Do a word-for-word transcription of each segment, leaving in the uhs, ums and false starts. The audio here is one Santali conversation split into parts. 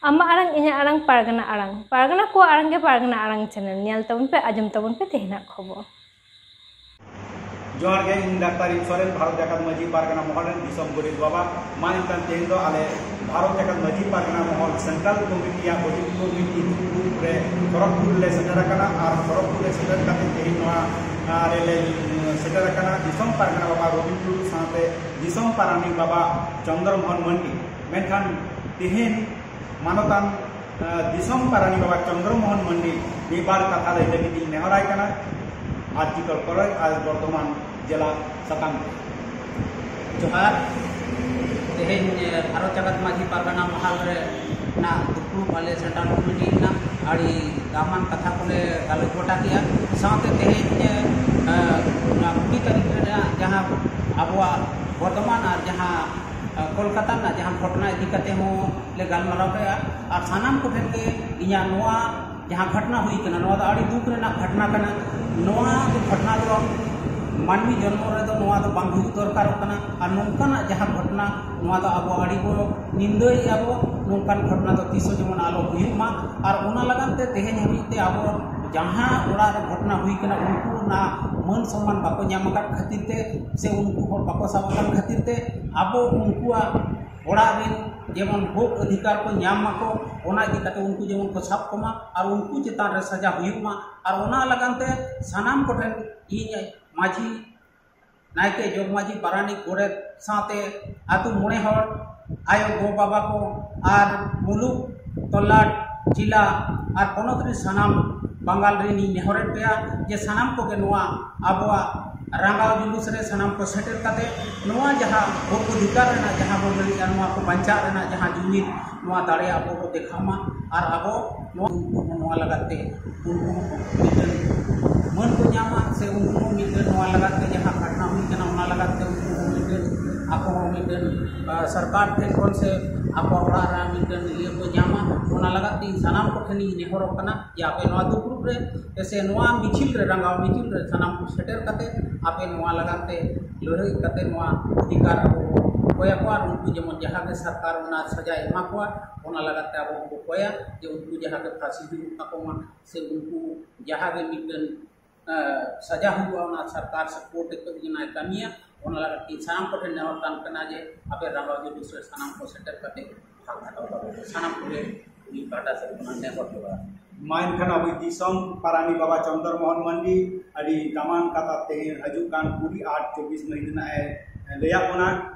ᱟᱢᱟᱜ ᱟᱲᱟᱝ, ᱤᱧᱟᱹᱜ ᱟᱲᱟᱝ, ᱯᱟᱨᱜᱟᱱᱟ ᱟᱲᱟᱝ᱾ ᱯᱟᱨᱜᱟᱱᱟ ᱠᱚᱣᱟᱜ ᱟᱲᱟᱝ ᱜᱮ ᱯᱟᱨᱜᱟᱱᱟ ᱟᱲᱟᱝ ᱪᱮᱱᱮᱞ᱾ ᱧᱮᱞ ᱛᱟᱵᱚᱱ ᱯᱮ, ᱟᱸᱡᱚᱢ ᱛᱟᱵᱚᱱ ᱯᱮ ᱛᱮᱦᱮᱧᱟᱜ ᱠᱷᱚᱵᱚᱨ᱾ ᱡᱚᱦᱟᱨ ᱜᱮ, ᱤᱧ ᱰᱟᱠᱛᱟᱨ ᱤᱧ ᱥᱚᱨᱮᱱ, ᱵᱷᱟᱨᱚᱛ ᱡᱟᱠᱟᱛ ᱢᱟᱹᱡᱷᱤ ᱯᱟᱨᱜᱟᱱᱟ ᱢᱚᱦᱚᱞ ᱨᱮᱱ ᱫᱤᱥᱚᱢ ᱜᱚᱰᱮᱛ ᱵᱟᱵᱟ᱾ ᱢᱟ ᱮᱱᱠᱷᱟᱱ ᱛᱮᱦᱮᱧ ᱫᱚ ᱟᱞᱮ Bharat Jakat Majhi Pargana Mahal central ᱠᱚᱢᱤᱴᱤᱭᱟᱜ audit committee ᱫᱩᱲᱩᱵ ᱨᱮ ᱠᱷᱚᱨᱚᱜᱽᱯᱩᱨ ᱞᱮ ᱥᱮᱴᱮᱨ ᱟᱠᱟᱱᱟ᱾ ᱟᱨ ᱠᱷᱚᱨᱚᱜᱽᱯᱩᱨ ᱞᱮ ᱥᱮᱴᱮᱨ ᱠᱟᱛᱮ ᱛᱮᱦᱮᱧ ᱱᱚᱣᱟ, ᱟ, ᱨᱮᱞᱮ, ᱩᱢ, ᱥᱮᱴᱮᱨ ᱟᱠᱟᱱᱟ ᱫᱤᱥᱚᱢ ᱯᱟᱨᱜᱟᱱᱟ ᱵᱟᱵᱟ ᱨᱚᱵᱤᱱᱫᱨᱚ ᱥᱟᱶᱛᱮ ᱫᱤᱥᱚᱢ ᱯᱟᱨᱟᱱᱤᱠ ᱵᱟᱵᱟ ᱪᱚᱱᱫᱨᱚ ᱢᱳᱦᱚᱱ ᱢᱟᱱᱰᱤ᱾ ᱢᱮᱱᱠᱷᱟᱱ ᱛᱮᱦᱮᱧ ᱢᱟᱱᱚᱛᱟᱱ, ᱟ, ᱫᱤᱥᱚᱢ ᱯᱟᱨᱟᱱᱤᱠ ᱵᱟᱵᱟ ᱪᱚᱱᱫᱨᱚ ᱢᱳᱦᱚᱱ ᱢᱟᱱᱰᱤ ᱢᱤᱫ ᱵᱟᱨ ᱠᱟᱛᱷᱟ ᱞᱟᱹᱭ ᱞᱟᱹᱜᱤᱫ ᱤᱧ ᱱᱮᱦᱚᱨᱟᱭ ᱠᱟᱱᱟ᱾ ᱟᱨᱡᱤᱠᱚᱨ ᱠᱚᱞᱮᱡᱽ ᱟᱨ ᱵᱚᱨᱫᱷᱚᱢᱟᱱ ᱡᱮᱞᱟ ᱥᱟᱛᱟᱢ ᱛᱮ᱾ ᱡᱚᱦᱟᱨ᱾ ᱛᱮᱦᱮᱧ, ᱮ, ᱵᱷᱟᱨᱚᱛ ᱡᱟᱠᱟᱛ ᱢᱟᱹᱡᱷᱤ ᱯᱟᱨᱜᱟᱱᱟ ᱢᱟᱦᱟᱞ ᱨᱮ ᱱᱟᱜ ᱫᱩᱯᱲᱩᱵ ᱟᱞᱮ ᱥᱮᱱᱴᱨᱟᱞ ᱠᱚᱢᱤᱴᱤ ᱨᱮᱱᱟᱜ ᱟᱹᱰᱤ ᱫᱟᱢᱟᱱ ᱠᱟᱛᱷᱟ ᱠᱚᱞᱮ ᱜᱟᱞᱚᱪ ᱜᱚᱴᱟ ᱠᱮᱜᱼᱟ᱾ ᱥᱟᱶᱛᱮ ᱛᱮᱦᱮᱧ, ᱮ, ᱮ, ᱚᱱᱟ ᱠᱩᱲᱤ ᱛᱟᱹᱨᱤᱠᱷ ᱨᱮᱱᱟᱜ ᱡᱟᱦᱟᱸ ᱟᱵᱚᱣᱟᱜ ᱵᱚᱨᱫᱷᱚᱢᱟᱱ ᱟᱨ ᱡᱟᱦᱟᱸ, ᱮ, ᱠᱳᱞᱠᱟᱛᱟ ᱨᱮᱱᱟᱜ ᱡᱟᱦᱟᱸ ᱜᱷᱚᱴᱚᱱᱟ ᱤᱫᱤ ᱠᱟᱛᱮ ᱦᱚᱸ ᱞᱮ ᱜᱟᱞᱢᱟᱨᱟᱣ ᱠᱮᱜᱼᱟ᱾ ᱟᱨ ᱥᱟᱱᱟᱢ ᱠᱚᱴᱷᱮᱱ ᱜᱮ ᱤᱧᱟᱹᱜ ᱱᱚᱣᱟ ᱡᱟᱦᱟᱸ ᱜᱷᱚᱴᱱᱟ ᱦᱩᱭ ᱠᱟᱱᱟ, ᱱᱚᱣᱟ ᱫᱚ ᱟᱹᱰᱤ ᱫᱩᱠ ᱨᱮᱱᱟᱜ ᱜᱷᱚᱴᱱᱟ ᱠᱟᱱᱟ᱾ ᱱᱚᱣᱟ ᱫᱚ ᱜᱷᱚᱴᱱᱟ ᱫᱚ ᱢᱟᱹᱱᱢᱤ ᱡᱚᱱᱢᱚ ᱨᱮᱫᱚ ᱱᱚᱣᱟ ᱫᱚ ᱵᱟᱝ ᱦᱩᱭᱩᱜ ᱫᱚᱨᱠᱟᱨᱚᱜ ᱠᱟᱱᱟ᱾ ᱟᱨ ᱱᱚᱝᱠᱟᱱᱟᱜ ᱡᱟᱦᱟᱸ ᱜᱷᱚᱴᱱᱟ, ᱱᱚᱣᱟ ᱫᱚ ᱟᱵᱚ ᱟᱹᱰᱤ ᱵᱚ ᱱᱤᱱᱫᱟᱹᱭᱮᱫᱼᱟ ᱵᱚ᱾ ᱱᱚᱝᱠᱟᱱ ᱜᱷᱚᱴᱱᱟ ᱫᱚ ᱛᱤᱥ ᱦᱚᱸ ᱡᱮᱢᱚᱱ ᱟᱞᱚ ᱦᱩᱭᱩᱜ ᱢᱟ᱾ ᱟᱨ ᱚᱱᱟ ᱞᱟᱹᱜᱤᱫ ᱛᱮ ᱛᱮᱦᱮᱧ ᱦᱟᱹᱵᱤᱡ ᱛᱮ ᱟᱵᱚ ᱡᱟᱦᱟᱸ ᱚᱲᱟᱜ ᱨᱮ ᱜᱷᱚᱴᱱᱟ ᱦᱩᱭ ᱠᱟᱱᱟ, ᱩᱱᱠᱩ ᱚᱱᱟ ᱢᱟᱹᱱ ᱥᱚᱱᱢᱟᱱ ᱵᱟᱠᱚ ᱧᱟᱢ ᱟᱠᱟᱫ ᱠᱷᱟᱹᱛᱤᱨ ᱛᱮ, ᱥᱮ ᱩᱱᱠᱩ ᱦᱚᱲ ᱵᱟᱠᱚ ᱥᱟᱵ ᱟᱠᱟᱱ ᱠᱷᱟᱹᱛᱤᱨ ᱛᱮ, ᱟᱵᱚ ᱩᱱᱠᱩᱣᱟᱜ ᱚᱲᱟᱜ ᱨᱮᱱ ᱡᱮᱢᱚᱱ ᱦᱚᱠ ᱚᱫᱷᱤᱠᱟᱨ ᱠᱚ ᱧᱟᱢ ᱢᱟᱠᱚ, ᱚᱱᱟ ᱤᱫᱤ ᱠᱟᱛᱮ ᱩᱱᱠᱩ ᱡᱮᱢᱚᱱ ᱠᱚ ᱥᱟᱵ ᱠᱚᱢᱟ ᱟᱨ ᱩᱱᱠᱩ ᱪᱮᱛᱟᱱ ᱨᱮ ᱥᱟᱡᱟ ᱦᱩᱭᱩᱜ ᱢᱟ᱾ ᱟᱨ ᱚᱱᱟ ᱞᱟᱹᱜᱤᱫ ᱛᱮ ᱥᱟᱱᱟᱢ ᱠᱚᱴᱷᱮᱱ ᱤᱧ ᱢᱟᱹᱡᱷᱤ, ᱱᱟᱭᱠᱮ, ᱡᱚᱜᱽ ᱢᱟᱹᱡᱷᱤ, ᱯᱟᱨᱟᱱᱤᱠ, ᱜᱚᱰᱮᱛ ᱥᱟᱶᱛᱮ ᱟᱹᱛᱩ ᱢᱚᱬᱮ ᱦᱚᱲ, ᱟᱭᱳ ᱜᱚ ᱵᱟᱵᱟ ᱠᱚ ᱟᱨ ᱢᱩᱞᱩᱠ ᱛᱚᱞᱞᱟᱴ ᱡᱮᱞᱟ ᱟᱨ ᱯᱚᱱᱚᱛ ᱨᱮ ᱥᱟᱱᱟᱢ ᱵᱟᱝᱜᱟᱞ ᱨᱮᱱᱤᱧ ᱱᱮᱦᱚᱨᱮᱫ ᱯᱮᱭᱟ ᱡᱮ ᱥᱟᱱᱟᱢ ᱠᱚᱜᱮ ᱱᱚᱣᱟ ᱟᱵᱚᱣᱟᱜ ᱨᱟᱸᱜᱟᱣ ᱡᱩᱞᱩᱥ ᱨᱮ ᱥᱟᱱᱟᱢ ᱠᱚ ᱥᱮᱴᱮᱨ ᱠᱟᱛᱮ ᱱᱚᱣᱟ ᱡᱟᱦᱟᱸ ᱦᱚᱠ ᱚᱫᱷᱤᱠᱟᱨ ᱨᱮᱱᱟᱜ ᱡᱟᱦᱟᱸ ᱵᱚᱱ ᱞᱟᱹᱭᱮᱫᱼᱟ, ᱱᱚᱣᱟ ᱠᱚ ᱵᱟᱧᱪᱟᱜ ᱨᱮᱱᱟᱜ ᱡᱟᱦᱟᱸ ᱡᱩᱢᱤᱫ, ᱱᱚᱣᱟ ᱫᱟᱲᱮ ᱟᱵᱚ ᱵᱚ ᱫᱮᱠᱷᱟᱣ ᱢᱟ ᱟᱨ ᱟᱵᱚ ᱱᱚᱣᱟ, ᱩᱱᱠᱩ ᱦᱚᱸ ᱱᱚᱣᱟ ᱞᱟᱜᱟᱫ ᱛᱮ ᱩᱱᱠᱩ ᱦᱚᱸ ᱢᱤᱫᱴᱟᱝ ᱢᱟᱹᱱ ᱠᱚ ᱧᱟᱢᱟ, ᱥᱮ ᱩᱱᱠᱩ ᱦᱚᱸ ᱢᱤᱫᱴᱮᱱ ᱱᱚᱣᱟ ᱞᱟᱜᱟᱫ ᱛᱮ ᱡᱟᱦᱟᱸ ᱜᱷᱚᱴᱚᱱᱟ ᱦᱩᱭ ᱠᱟᱱᱟ, ᱚᱱᱟ ᱞᱟᱜᱟᱫ ᱛᱮ ᱩᱱᱠᱩ ᱦᱚᱸ ᱢᱤᱫᱴᱮᱱ, ᱟᱠᱚ ᱦᱚᱸ ᱢᱤᱫᱴᱮᱱ, ᱟ, ᱥᱚᱨᱠᱟᱨ ᱴᱷᱮᱱ ᱠᱷᱚᱱ ᱥᱮ ᱟᱠᱚ ᱚᱲᱟᱜ ᱨᱮ ᱢᱤᱫᱴᱮᱱ ᱤᱭᱟᱹ ᱠᱚ ᱧᱟᱢᱟ, ᱚᱱᱟ ᱞᱟᱜᱟᱫ ᱛᱮ ᱤᱧ ᱥᱟᱱᱟᱢ ᱠᱚᱴᱷᱮᱱ ᱤᱧ ᱱᱮᱦᱚᱨᱚᱜ ᱠᱟᱱᱟ ᱡᱮ ᱟᱯᱮ ᱱᱚᱣᱟ ᱫᱩᱯᱲᱩᱵ ᱨᱮ ᱥᱮ ᱱᱚᱣᱟ ᱢᱤᱪᱷᱤᱞ ᱨᱮ, ᱨᱟᱸᱜᱟᱣ ᱢᱤᱪᱷᱤᱞ ᱨᱮ ᱥᱟᱱᱟᱢ ᱠᱚ ᱥᱮᱴᱮᱨ ᱠᱟᱛᱮ ᱟᱯᱮ ᱱᱚᱣᱟ ᱞᱟᱜᱟᱫ ᱛᱮ ᱞᱟᱹᱲᱦᱟᱹᱭ ᱠᱟᱛᱮ ᱱᱚᱣᱟ ᱚᱫᱷᱤᱠᱟᱨ ᱟᱵᱚ ᱵᱚ ᱠᱚᱭ ᱟᱠᱚᱣᱟ ᱟᱨ ᱩᱱᱠᱩ ᱡᱮᱢᱚᱱ ᱡᱟᱦᱟᱸ ᱜᱮ ᱥᱚᱨᱠᱟᱨ ᱚᱱᱟ ᱥᱟᱡᱟᱭ ᱮᱢᱟ ᱠᱚᱣᱟ, ᱚᱱᱟ ᱞᱟᱜᱟᱫ ᱛᱮ ᱟᱵᱚ ᱵᱚ ᱠᱚᱭᱟ ᱡᱮ ᱩᱱᱠᱩ ᱡᱟᱦᱟᱸ ᱜᱮ ᱯᱷᱟᱸᱥᱤ ᱦᱩᱭᱩᱜ ᱛᱟᱠᱚ ᱢᱟ, ᱥᱮ ᱩᱱᱠᱩ ᱡᱟᱦᱟᱸ ᱜᱮ ᱢᱤᱫᱴᱮᱱ ᱥᱟᱡᱟ ᱦᱩᱭᱩᱜᱼᱟ, ᱚᱱᱟ ᱥᱚᱨᱠᱟᱨ ᱥᱮ ᱠᱳᱨᱴ ᱮ ᱠᱟᱹᱢᱤᱭᱟ᱾ ᱚᱱᱟ ᱞᱟᱹᱜᱤᱫ ᱤᱧ ᱥᱟᱱᱟᱢ ᱠᱚᱴᱷᱮᱱ ᱱᱮᱦᱚᱨ ᱛᱟᱦᱮᱱ ᱠᱟᱱᱟ ᱡᱮ ᱟᱯᱮ ᱨᱟᱸᱜᱟᱣ ᱡᱩᱰᱤᱥ ᱨᱮ ᱥᱟᱱᱟᱢ ᱠᱚ ᱥᱮᱴᱮᱨ ᱠᱟᱛᱮ ᱵᱷᱟᱜᱽ ᱦᱟᱛᱟᱣ ᱛᱟᱵᱚᱱ ᱯᱮ᱾ ᱥᱟᱱᱟᱢ ᱠᱚᱜᱮ ᱤᱧ ᱯᱟᱦᱴᱟ ᱥᱮᱫ ᱠᱷᱚᱱᱟᱜ ᱱᱮᱦᱚᱨ ᱡᱚᱦᱟᱨ᱾ ᱢᱟ ᱮᱱᱠᱷᱟᱱ ᱟᱵᱚ ᱫᱤᱥᱚᱢ ᱯᱟᱨᱟᱱᱤ ᱵᱟᱵᱟ ᱪᱚᱱᱫᱨᱚ ᱢᱳᱦᱚᱱ ᱢᱟᱱᱰᱤ ᱟᱹᱰᱤ ᱫᱟᱢᱟᱱ ᱠᱟᱛᱷᱟ ᱛᱮᱦᱮᱧ ᱦᱤᱡᱩᱜ ᱠᱟᱱ ᱠᱩᱲᱤ ᱟᱴ ᱪᱚᱵᱵᱤᱥ ᱢᱟᱹᱦᱤᱛ ᱨᱮᱱᱟᱜ ᱮ ᱞᱟᱹᱭᱟᱫ ᱵᱚᱱᱟ᱾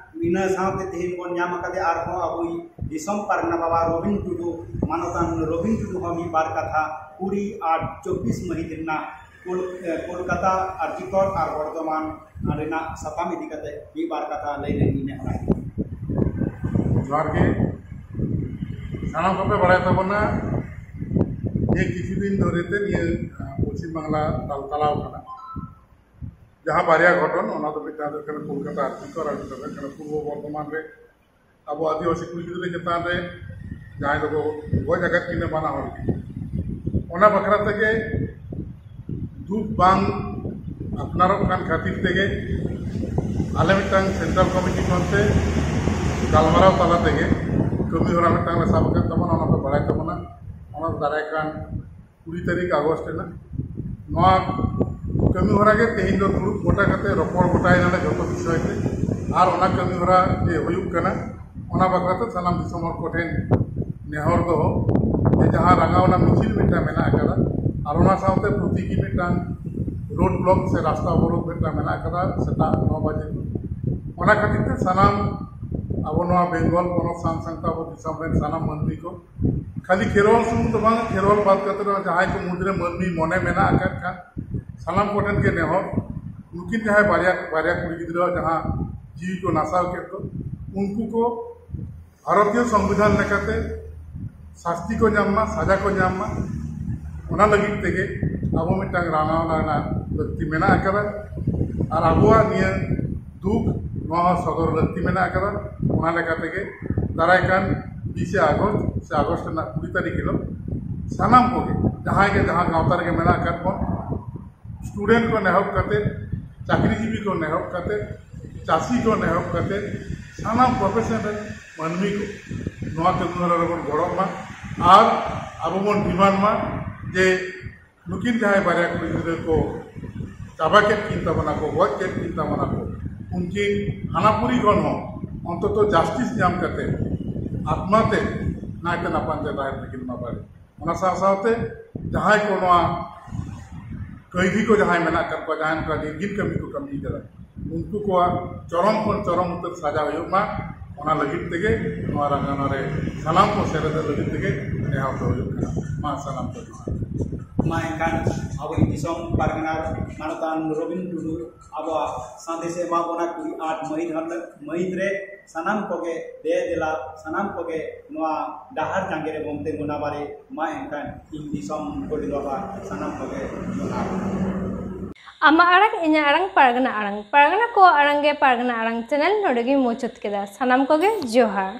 ᱤᱱᱟᱹ ᱥᱟᱶᱛᱮ ᱛᱮᱦᱮᱧ ᱵᱚᱱ ᱧᱟᱢ ᱟᱠᱟᱫᱮ ᱟᱨᱦᱚᱸ ᱟᱵᱚᱭᱤᱡ ᱫᱤᱥᱚᱢ ᱯᱟᱨᱜᱟᱱᱟ ᱵᱟᱵᱟ ᱨᱚᱵᱤᱱ ᱴᱩᱰᱩ, ᱢᱟᱱᱚᱛᱟᱱ ᱨᱚᱵᱤᱱ ᱴᱩᱰᱩ ᱦᱚᱸ ᱢᱤᱫ ᱵᱟᱨ ᱠᱟᱛᱷᱟ ᱠᱩᱲᱤ ᱟᱴ ᱪᱚᱵᱵᱤᱥ ᱢᱟᱹᱦᱤᱛ ᱨᱮᱱᱟᱜ ᱠᱳᱞ-, ᱮ, ᱠᱳᱞᱠᱟᱛᱟ, ᱟᱨᱡᱤᱠᱚᱨ ᱟᱨ ᱵᱚᱨᱫᱷᱚᱢᱟᱱ ᱨᱮᱱᱟᱜ ᱥᱟᱛᱟᱢ ᱤᱫᱤ ᱠᱟᱛᱮ ᱢᱤᱫ ᱵᱟᱨ ᱠᱟᱛᱷᱟ ᱞᱟᱹᱭ ᱞᱟᱹᱜᱤᱫ ᱤᱧ ᱱᱮᱦᱚᱨᱟ᱾ ᱡᱚᱦᱟᱨ ᱜᱮ᱾ ᱥᱟᱱᱟᱢ ᱠᱚᱯᱮ ᱵᱟᱲᱟᱭ ᱛᱟᱵᱚᱱᱟ ᱡᱮ ᱠᱤᱪᱷᱩ ᱫᱤᱱ ᱫᱷᱚᱨᱮ ᱛᱮ ᱱᱤᱭᱟᱹ, ᱟ, ᱯᱚᱪᱷᱤᱢ ᱵᱟᱝᱞᱟ ᱛᱟᱞᱛᱟᱞᱟᱣ ᱠᱟᱱᱟ᱾ ᱡᱟᱦᱟᱸ ᱵᱟᱨᱭᱟ ᱜᱷᱚᱴᱚᱱ, ᱚᱱᱟ ᱫᱚ ᱢᱤᱫᱴᱟᱝ ᱫᱚ ᱦᱩᱭᱩᱜ ᱠᱟᱱᱟ ᱠᱳᱞᱠᱟᱛᱟ ᱟᱨᱡᱤᱠᱚᱨ ᱟᱨ ᱢᱤᱫᱴᱟᱝ ᱫᱚ ᱦᱩᱭᱩᱜ ᱠᱟᱱᱟ ᱯᱩᱨᱵᱚ ᱵᱚᱨᱫᱷᱚᱢᱟᱱ ᱨᱮ ᱟᱵᱚ ᱟᱹᱫᱤᱵᱟᱹᱥᱤ ᱠᱩᱲᱤ ᱜᱤᱫᱽᱨᱟᱹ ᱪᱮᱛᱟᱱ ᱨᱮ ᱡᱟᱦᱟᱸᱭ ᱫᱚᱠᱚ ᱜᱚᱡ ᱟᱠᱟᱫ ᱠᱤᱱᱟ ᱵᱟᱱᱟ ᱦᱚᱲ ᱜᱮ᱾ ᱚᱱᱟ ᱵᱟᱠᱷᱨᱟ ᱛᱮᱜᱮ ᱫᱩᱠ ᱵᱟᱝ ᱟᱯᱱᱟᱨᱚᱜ ᱠᱟᱱ ᱠᱷᱟᱹᱛᱤᱨ ᱛᱮᱜᱮ ᱟᱞᱮ ᱢᱤᱫᱴᱟᱝ ᱥᱮᱱᱴᱨᱟᱞ ᱠᱚᱢᱤᱴᱤ ᱠᱷᱚᱱ ᱛᱮ ᱜᱟᱞᱢᱟᱨᱟᱣ ᱛᱟᱞᱟ ᱛᱮᱜᱮ ᱠᱟᱹᱢᱤ ᱦᱚᱨᱟ ᱢᱤᱫᱴᱟᱝ ᱞᱮ ᱥᱟᱵ ᱟᱠᱟᱫ ᱛᱟᱵᱚᱱᱟ, ᱚᱱᱟ ᱯᱮ ᱵᱟᱲᱟᱭ ᱛᱟᱵᱚᱱᱟ᱾ ᱚᱱᱟ ᱫᱚ ᱫᱟᱨᱟᱭ ᱠᱟᱱ ᱠᱩᱲᱤ ᱛᱟᱹᱨᱤᱠᱷ ᱟᱜᱚᱥᱴ ᱨᱮᱱᱟᱜ᱾ ᱱᱚᱣᱟ ᱠᱟᱹᱢᱤ ᱦᱚᱨᱟ ᱜᱮ ᱛᱮᱦᱮᱧ ᱫᱚ ᱫᱩᱲᱩᱵ ᱜᱚᱴᱟ ᱠᱟᱛᱮ ᱨᱚᱯᱚᱲ ᱜᱚᱴᱟᱭᱮᱱᱟᱞᱮ ᱡᱚᱛᱚ ᱵᱤᱥᱚᱭ ᱛᱮ᱾ ᱟᱨ ᱚᱱᱟ ᱠᱟᱹᱢᱤ ᱦᱚᱨᱟ ᱡᱮ ᱦᱩᱭᱩᱜ ᱠᱟᱱᱟ, ᱚᱱᱟ ᱵᱟᱠᱷᱨᱟ ᱛᱮ ᱥᱟᱱᱟᱢ ᱫᱤᱥᱚᱢ ᱦᱚᱲ ᱠᱚᱴᱷᱮᱱ ᱱᱮᱦᱚᱨ ᱫᱚᱦᱚ ᱡᱮ ᱡᱟᱦᱟᱸ ᱨᱟᱸᱜᱟᱣᱱᱟ ᱢᱤᱪᱷᱤᱞ ᱢᱤᱫᱴᱟᱝ ᱢᱮᱱᱟᱜ ᱟᱠᱟᱫᱟ, ᱟᱨ ᱚᱱᱟ ᱥᱟᱶᱛᱮ ᱯᱨᱚᱛᱤᱴᱤ ᱢᱤᱫᱴᱟᱝ ᱨᱳᱰ ᱵᱞᱚᱠ ᱥᱮ ᱨᱟᱥᱛᱟ ᱚᱵᱚᱨᱳᱫᱷ ᱢᱤᱫᱴᱟᱝ ᱢᱮᱱᱟᱜ ᱟᱠᱟᱫᱟ ᱥᱮᱛᱟᱜ ᱱᱚ ᱵᱟᱡᱮ ᱠᱷᱚᱱ᱾ ᱚᱱᱟ ᱠᱷᱟᱹᱛᱤᱨ ᱛᱮ ᱥᱟᱱᱟᱢ ᱟᱵᱚ ᱱᱚᱣᱟ ᱵᱮᱝᱜᱚᱞ ᱯᱚᱱᱚᱛ ᱥᱟᱶ ᱥᱟᱶᱛᱮ ᱟᱵᱚ ᱫᱤᱥᱚᱢ ᱨᱮᱱ ᱥᱟᱱᱟᱢ ᱢᱟᱹᱱᱢᱤ ᱠᱚ ᱠᱷᱟᱹᱞᱤ ᱠᱷᱮᱨᱣᱟᱞ ᱥᱩᱢᱩᱝ ᱫᱚ ᱵᱟᱝ, ᱠᱷᱮᱨᱣᱟᱞ ᱵᱟᱫ ᱠᱟᱛᱮ ᱨᱮᱦᱚᱸ ᱡᱟᱦᱟᱸᱭ ᱠᱚ ᱢᱩᱫᱽᱨᱮ ᱢᱟᱹᱱᱢᱤ ᱢᱚᱱᱮ ᱢᱮᱱᱟᱜ ᱟᱠᱟᱫ ᱠᱷᱟᱱ ᱥᱟᱱᱟᱢ ᱠᱚᱴᱷᱮᱱ ᱜᱮ ᱱᱮᱦᱚᱨ, ᱱᱩᱠᱤᱱ ᱡᱟᱦᱟᱸᱭ ᱵᱟᱨᱭᱟ, ᱵᱟᱨᱭᱟ ᱠᱩᱲᱤ ᱜᱤᱫᱽᱨᱟᱹᱣᱟᱜ ᱡᱟᱦᱟᱸ ᱡᱤᱣᱤ ᱠᱚ ᱱᱟᱥᱟᱣ ᱠᱮᱫ ᱫᱚ, ᱩᱱᱠᱩ ᱠᱚ ᱵᱷᱟᱨᱚᱛᱤᱭᱚ ᱥᱚᱝᱵᱤᱫᱷᱟᱱ ᱞᱮᱠᱟᱛᱮ ᱥᱟᱥᱛᱤ ᱠᱚ ᱧᱟᱢ ᱢᱟ, ᱥᱟᱡᱟ ᱠᱚ ᱧᱟᱢ ᱢᱟ, ᱚᱱᱟ ᱞᱟᱹᱜᱤᱫ ᱛᱮᱜᱮ ᱟᱵᱚ ᱢᱤᱫᱴᱟᱝ ᱨᱟᱸᱜᱟᱣᱱᱟ ᱨᱮᱱᱟᱜ ᱞᱟᱹᱠᱛᱤ ᱢᱮᱱᱟᱜ ᱟᱠᱟᱫᱟ᱾ ᱟᱨ ᱟᱵᱚᱣᱟᱜ ᱱᱤᱭᱟᱹ ᱫᱩᱠ ᱱᱚᱣᱟ ᱦᱚᱸ ᱥᱚᱫᱚᱨ ᱞᱟᱹᱠᱛᱤ ᱢᱮᱱᱟᱜ ᱟᱠᱟᱫᱟ᱾ ᱚᱱᱟ ᱞᱮᱠᱟ ᱛᱮᱜᱮ ᱫᱟᱨᱟᱭ ᱠᱟᱱ ᱵᱤᱥᱮ ᱟᱜᱚᱥᱴ ᱥᱮ ᱟᱜᱚᱥᱴ ᱨᱮᱱᱟᱜ ᱠᱩᱲᱤ ᱛᱟᱹᱨᱤᱠᱷ ᱦᱤᱞᱳᱜ ᱥᱟᱱᱟᱢ ᱠᱚᱜᱮ, ᱡᱟᱦᱟᱸᱭ ᱜᱮ ᱡᱟᱦᱟᱸ ᱜᱟᱶᱛᱟ ᱨᱮᱜᱮ ᱢᱮᱱᱟᱜ ᱟᱠᱟᱫ ᱵᱚᱱ, ᱥᱴᱩᱰᱮᱱᱴ ᱠᱷᱚᱱ ᱮᱦᱚᱵ ᱠᱟᱛᱮ, ᱪᱟᱹᱠᱨᱤᱡᱤᱵᱤ ᱠᱷᱚᱱ ᱮᱦᱚᱵ ᱠᱟᱛᱮ, ᱪᱟᱹᱥᱤ ᱠᱷᱚᱱ ᱮᱦᱚᱵ ᱠᱟᱛᱮ, ᱥᱟᱱᱟᱢ ᱯᱨᱚᱯᱷᱮᱥᱚᱱ ᱨᱮᱱ ᱢᱟᱹᱱᱢᱤ ᱠᱚ ᱱᱚᱣᱟ ᱠᱟᱹᱢᱤ ᱦᱚᱨᱟ ᱨᱮᱵᱚᱱ ᱜᱚᱲᱚᱜ ᱢᱟ᱾ ᱟᱨ ᱟᱵᱚ ᱵᱚᱱ ᱰᱤᱢᱟᱱᱰ ᱢᱟ ᱡᱮ ᱱᱩᱠᱤᱱ ᱡᱟᱦᱟᱸᱭ ᱵᱟᱨᱭᱟ ᱠᱩᱲᱤ ᱜᱤᱫᱽᱨᱟᱹ ᱠᱚ ᱪᱟᱵᱟ ᱠᱮᱫ ᱠᱤᱱ ᱛᱟᱵᱚᱱᱟ ᱠᱚ, ᱜᱚᱡ ᱠᱮᱫ ᱠᱤᱱ ᱛᱟᱵᱚᱱᱟ ᱠᱚ, ᱩᱱᱠᱤᱱ ᱦᱟᱱᱟᱯᱩᱨᱤ ᱠᱷᱚᱱ ᱦᱚᱸ ᱚᱱᱛᱚᱛᱚ ᱡᱟᱥᱴᱤᱥ ᱧᱟᱢ ᱠᱟᱛᱮ ᱟᱛᱢᱟ ᱛᱮ ᱱᱟᱭᱛᱮ ᱱᱟᱯᱟᱭ ᱛᱮ ᱛᱟᱦᱮᱸ ᱛᱟᱹᱠᱤᱱ ᱢᱟ ᱵᱟᱨᱮ᱾ ᱚᱱᱟ ᱥᱟᱶ ᱥᱟᱶᱛᱮ ᱡᱟᱦᱟᱸᱭ ᱠᱚ ᱱᱚᱣᱟ ᱠᱟᱹᱭᱫᱤ ᱠᱚ ᱡᱟᱦᱟᱸᱭ ᱢᱮᱱᱟᱜ ᱟᱠᱟᱫ ᱠᱚᱣᱟ, ᱡᱟᱦᱟᱸᱭ ᱱᱚᱝᱠᱟ ᱱᱤᱨᱜᱷᱤᱱ ᱠᱟᱹᱢᱤ ᱠᱚ ᱠᱟᱹᱢᱤ ᱠᱟᱫᱟ, ᱩᱱᱠᱩ ᱠᱚᱣᱟᱜ ᱪᱚᱨᱚᱢ ᱠᱷᱚᱱ ᱪᱚᱨᱚᱢ ᱩᱛᱟᱹᱨ ᱥᱟᱡᱟ ᱦᱩᱭᱩᱜ ᱢᱟ, ᱚᱱᱟ ᱞᱟᱹᱜᱤᱫ ᱛᱮᱜᱮ ᱱᱚᱣᱟ ᱨᱟᱸᱜᱟᱣᱱᱟ ᱨᱮ ᱥᱟᱱᱟᱢ ᱠᱚ ᱥᱮᱞᱮᱫᱚᱜ ᱞᱟᱹᱜᱤᱫ ᱛᱮᱜᱮ ᱱᱮᱦᱚᱨ ᱫᱚ ᱦᱩᱭᱩᱜ ᱠᱟᱱᱟ᱾ ᱢᱟ ᱥᱟᱱᱟᱢ ᱠᱚ ᱡᱚᱦᱟᱨ᱾ ᱢᱟ ᱮᱱᱠᱷᱟᱱ ᱟᱵᱚ ᱫᱤᱥᱚᱢ ᱯᱟᱨᱜᱟᱱᱟ ᱢᱟᱱᱚᱛᱟᱱ ᱨᱚᱵᱤᱱ ᱴᱩᱰᱩ ᱟᱵᱚᱣᱟᱜ ᱥᱟᱸᱫᱮᱥᱮ ᱮᱢᱟ ᱵᱚᱱᱟ ᱠᱩᱲᱤ ᱟᱴ ᱢᱟᱹᱦᱤᱛ ᱦᱤᱞᱳᱜ, ᱢᱟᱹᱦᱤᱛ ᱨᱮ ᱥᱟᱱᱟᱢ ᱠᱚᱜᱮ ᱫᱮ ᱫᱮᱞᱟ, ᱥᱟᱱᱟᱢ ᱠᱚᱜᱮ ᱱᱚᱣᱟ ᱰᱟᱦᱟᱨ ᱡᱟᱸᱜᱮ ᱨᱮᱵᱚᱱ ᱛᱤᱸᱜᱩᱱᱟ ᱵᱟᱨᱮ᱾ ᱢᱟ ᱮᱱᱠᱷᱟᱱ ᱤᱧ ᱫᱤᱥᱚᱢ ᱜᱚᱰᱮᱛ ᱵᱟᱵᱟ ᱥᱟᱱᱟᱢ ᱠᱚᱜᱮ ᱡᱚᱦᱟᱨ᱾ ᱟᱢᱟᱜ ᱟᱲᱟᱝ, ᱤᱧᱟᱹᱜ ᱟᱲᱟᱝ, ᱯᱟᱨᱜᱟᱱᱟ ᱟᱲᱟᱝ᱾ ᱯᱟᱨᱜᱟᱱᱟ ᱠᱚᱣᱟᱜ ᱟᱲᱟᱝ ᱜᱮ ᱯᱟᱨᱜᱟᱱᱟ ᱟᱲᱟᱝ ᱪᱮᱱᱮᱞ ᱱᱚᱰᱮ ᱜᱮᱧ ᱢᱩᱪᱟᱹᱫ ᱠᱮᱫᱟ᱾ ᱥᱟᱱᱟᱢ ᱠᱚᱜᱮ ᱡᱚᱦᱟᱨ᱾